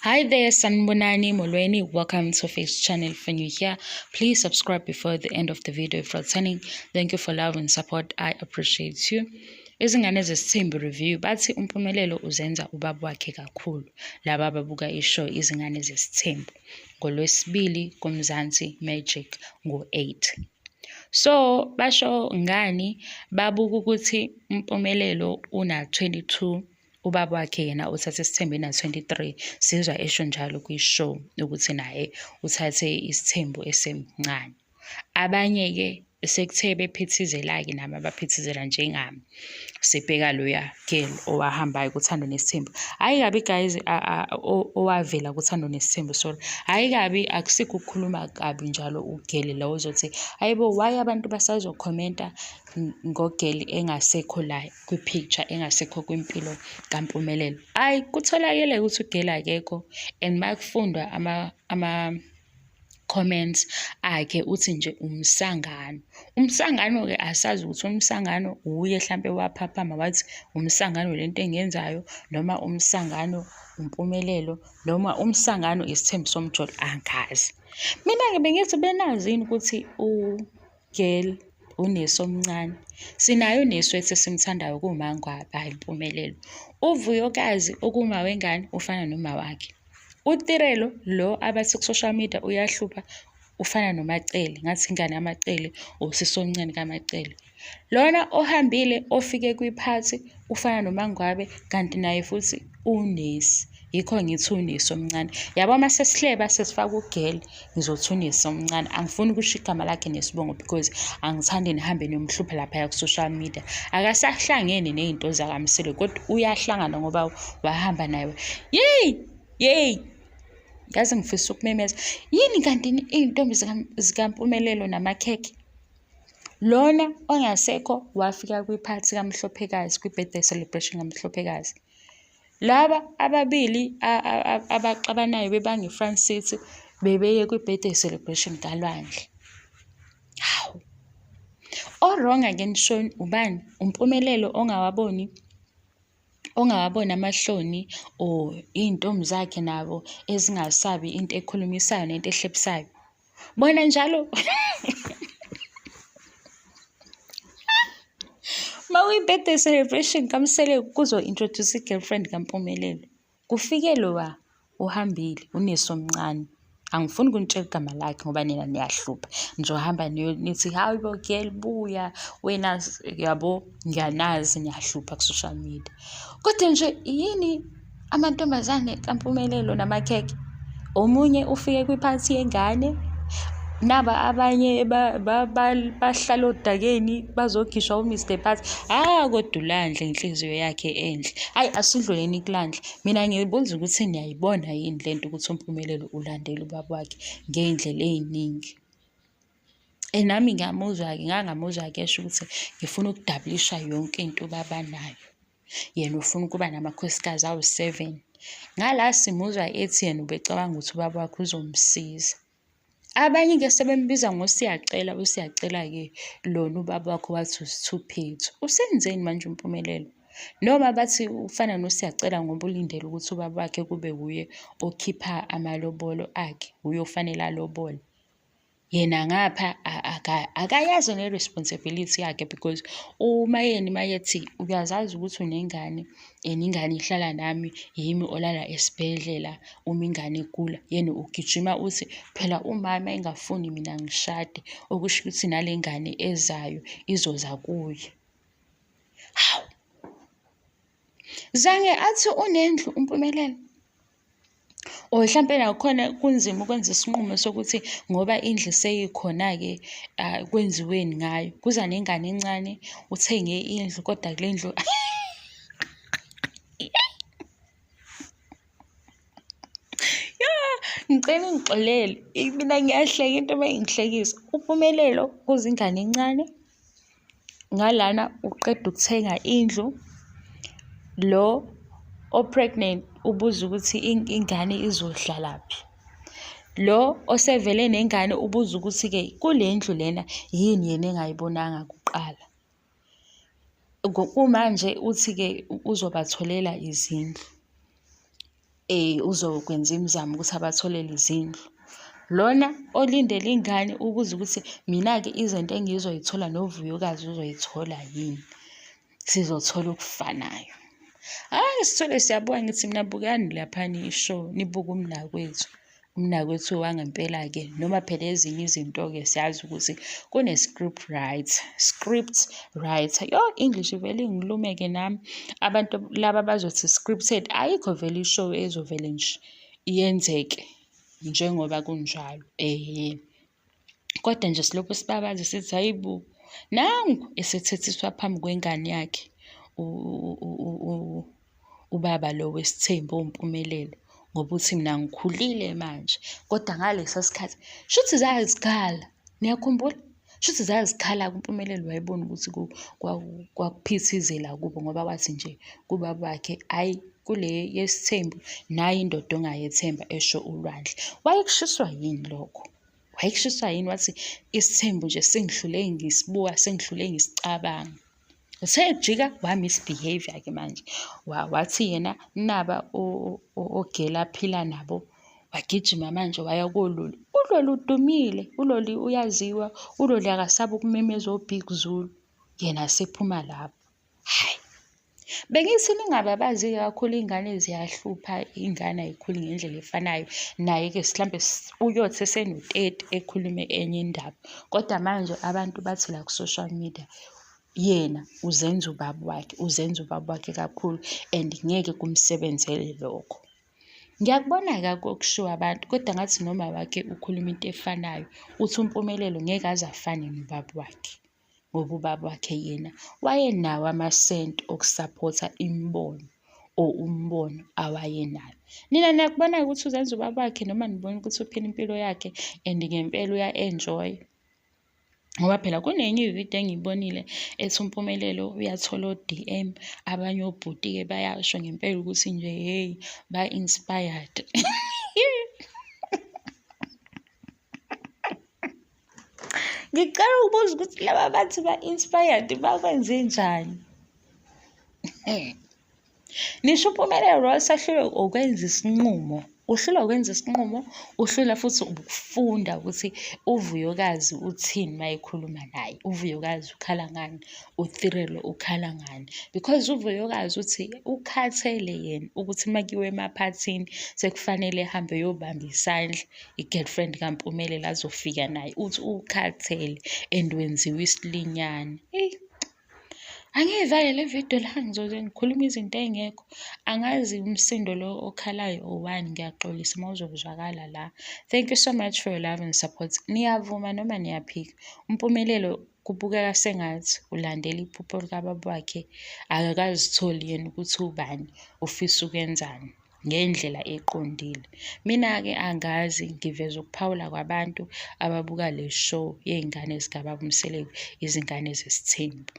Hi there, Sanibonani Molweni. Welcome to Face Channel. If you're new here, please subscribe before the end of the video if returning. Thank you for love and support. I appreciate you. Izingane zesithembu review bathi uMpumelelo uzenza ubaba wakhe kakhulu laba ababuka ishow Izingane Zesithembu ngoLwesibili kuMzansi Magic ngo-8. So basho ngani babuka ukuthi uMpumelelo una-22 ubaba wakhe yena uthathe isithembu ena-23 sizwa esho njalo kwi-show ukuthi naye uthathe isithembu esemncane. Abanye-ke sekuthe bephithizela-ke nabo abaphithizela njengami sibheka loya girl owahambayo kuThando Nesithembu. Hhayi kabi guys owavela kuThando Nesithembu sorry. Hhayi kabi akusikho ukukhuluma kabi njalo ugele lo ozothi hhayi bo why abantu basazokhomenta ngogeli engasekho la kwi-picture engasekho kwimpilo kaMpumelelo. Hhayi kutholakele ukuthi ugeli akekho and makufundwa ama-comments akhe uthi nje umsangano. Umsangano-ke asazi ukuthi umsangano wuye hlampe waphaphama wathi umsangano lento engiyenzayo noma umsangano uMpumelelo noma umsangano isithembu somjolo angazi. Mina-ke bengithi benazi yini ukuthi Girl unesi omncane. Sinaye unesi wethu esimthandayo kuwuMangwabe, hhayi Mpumelelo. UVuyokazi okuma wengane ufana noma wakhe. UTirelo lo abathi ku-social media uyahlupha ufana noMaCele, ngathi ingane kaMaCele usisi omncane kaMaCele. Lona ohambile ofike kwiphathi ufana noMangwabe kanti naye futhi unesi. Yikho ngithi unesi omncane. Yabo uma sesihleba sesifaka ugel ngizothi unesi omncane. Angifuni ukusho igama lakhe nesibongo because angithandi nihambe niyomhlupha laphaya ku-social media. Akasahlangene ney'nto zakaMsele kodwa uyahlangana ngoba wahamba naye. Yeyi! Yeyi! Yazi ngifisa ukumemeza. Yini kanti iy'ntombi zikaMpumelelo namakhekhe? Lona ongasekho wafika kwiphathi kaMhlophekazi, kwi-birthday celebration kaMhlophekazi. Laba ababili abaxabanayo bebanga i-front seat bebeye kwi-birthday celebration kaLwandle. Hawu! O-wrong again Shoni ubani? UMpumelelo ongawaboni ongawaboni amahloni or iy'ntombi zakhe nabo ezingasabi into ekhulumisayo nento ehlebisayo. Bona njalo uma kuyi-birthday celebration kaMseleku kuzo-introduce i-girlfriend kaMpumelelo. Kufike lowa uhambile unesi omncane. Angifuni ukunitshela igama lakhe ngoba nina niyahlupha. Nizohamba nithi hayi bo girl buya wena yabo ngiyanazi niyahlupha ku-social media. Kodwa nje yini amantombazane kaMpumelelo namakhekhe? Omunye ufike kwiphathi yengane, naba abanye bahlala odakeni bazokhishwa u-Mr Party. Ah, kodwa uLandle inhliziyo yakhe enhle. Hhayi asidluleni kuLandle. Mina ngibuza ukuthi niyayibona yini lento ukuthi uMpumelelo ulandela ubaba wakhe ngey'ndlela ey'ningi. And nami ngiyamuzwa-ke, ngangamuzwa-ke esho ukuthi ngifuna ukudabulisha yonke into ubaba anayo. Yena ufuna ukuba namakhosikazi awu-seven. Ngala simuzwa ethi yena ubecabanga ukuthi ubaba wakhe uzomsiza. Abanye-ke sebembiza ngoSiyacela, uSiyacela-ke lona ubaba wakhe wathi usithuphethu. Usenzeni manje uMpumelelo? Noma bathi ufana noSiyacela ngoba ulindele ukuthi ubaba wakhe kube wuye okhipha amalobolo akhe, wuye ofanele alobole. Yena ngapha akayazi ne-responsibility yakhe because uMayeni mayethi uyazazi ukuthi unengane and ingane ihlala nami, yimi olala esibhedlela uma ingane igula. Yena ugijima uthi phela umama engafuni mina ngishade, okusho ukuthi nale ngane ezayo izoza kuye. Hawu! Zange athi unendlu uMpumelelo. Or hlampe nakhona kunzima ukwenza isinqumo sokuthi ngoba indlu seyikhona-ke kwenziweni ngayo. Kuza nengane encane, uthenge indlu kodwa kule ndlu ya ngicela ungixolele mina ngiyahleka into uma ingihlekisa. UMpumelelo kuza ingane encane ngalana uqeda ukuthenga indlu, lo o-pregnant ubuza ukuthi ingane izohlalaphi. Lo osevele nengane ubuza ukuthi-ke kule ndlu lena yini yena engayibonanga kuqala. Kumanje uthi-ke uzobatholela izindlu. Uzokwenza imizamo ukuthi abatholele izindlu. Lona olindele ingane ubuza ukuthi mina-ke izinto engizoyithola noVuyokazi uzoyithola yini? Sizothola okufanayo. Hhayi sithole siyabuka ngithi mina bukani laphana i-show nibuke umnakwethu. Umnakwethu wangempela-ke noma phela ezinye izinto-ke siyazi ukuthi kune-script writer, script writer. Yo English ivele ingilume-ke nami. Abantu laba bazothi scripted, ayikho vele i-show ezovele nje yenzeke njengoba kunjalo. Ehhe. Kodwa nje silokhu sibabaza sithi hhayi bo, nangu esethethiswa phambi kwengane yakhe ubaba lo wesithembu uwuMpumelelo ngoba uthi mina ngikhulile manje. Kodwa ngalesa sikhathi shuthi zazikhala, niyakhumbula? Shuthi zazikhala-ke uMpumelelo wayebona ukuthi kwakuphithizela kubo ngoba wathi nje kubaba wakhe, hhayi kule yesithembu nayi indoda ongayethemba esho uLwandle. Wayekushiswa yini lokho? Wayekushiswa yini? Wathi isithembu nje sengihlule ngisibuka, sengihlule ngisicabanga. Uthe ejika wa-misbehaviour-ke manje. Wathi yena naba ogela aphila nabo, wagijima manje waya koLoli. ULoli udumile, uLoli uyaziwa, uLoli akasabi ukumemeza oBig Zulu, yena sephuma lapho. Hhayi, bengithi ningababazi-ke kakhulu iy'ngane ziyahlupha, ingane ayikhuli ngendlela efanayo. Naye-ke mhlampe uyothi eseno-thirty ekhulume enye indaba. Kodwa manje abantu bathi la ku-social media yena uzenza ubaba wakhe, uzenza ubaba wakhe kakhulu and ngeke kumsebenzele lokho. Ngiyakubona-ke okushiwo abantu kodwa ngathi noma wakhe ukhuluma into efanayo, uthi uMpumelelo ngeke aze afane nobaba wakhe. Ngoba ubaba wakhe yena wayenawo amasenti okusaphotha imibono or umbono awayenayo. Nina niyakubona-ke ukuthi uzenza ubaba wakhe noma nibona ukuthi uphila impilo yakhe and ngempela uya-enjoy-a. Ngoba phela kunenye ividiyo engiyibonile ethi uMpumelelo uyathola o-D_M, abanye obhuti-ke bayasho ngempela ukuthi nje hheyi ba-inspired. Ngicela ukubuza ukuthi laba bathi ba-inspired bakwenze njani? Nisho uMpumelelo wayesahlulwe ukwenza isinqumo. Uhlulwa ukwenza isinqumo, uhlulwa futhi ukufunda ukuthi uVuyokazi uthini uma ekhuluma naye. UVuyokazi ukhala ngani, uTirelo ukhala ngani. Because uVuyokazi uthi ukhathele yena ukuthi uma kuyiwa emaphathini sekufanele ehambe eyobamba isandla i-girlfriend kaMpumelelo azofika naye. Uthi ukhathele and wenziwa isilinyana. Eyi. Angiyivale le video la ngizoze ngikhulume izinto ey'ngekho. Angazi umsindo lo okhalayo owani, ngiyaxolisa uma uzozwakala la. Thank you so much for your love and support. Niyavuma noma niyaphika? UMpumelelo kubukeka sengathi ulandela iphupho likababa wakhe, akakazitholi yena ukuthi ubani, ufisa ukwenzani ngendlela eqondile. Mina-ke angazi ngiveza ukuphawula kwabantu ababuka le show yey'ngane zikababa uMseleku, izingane zesithembu.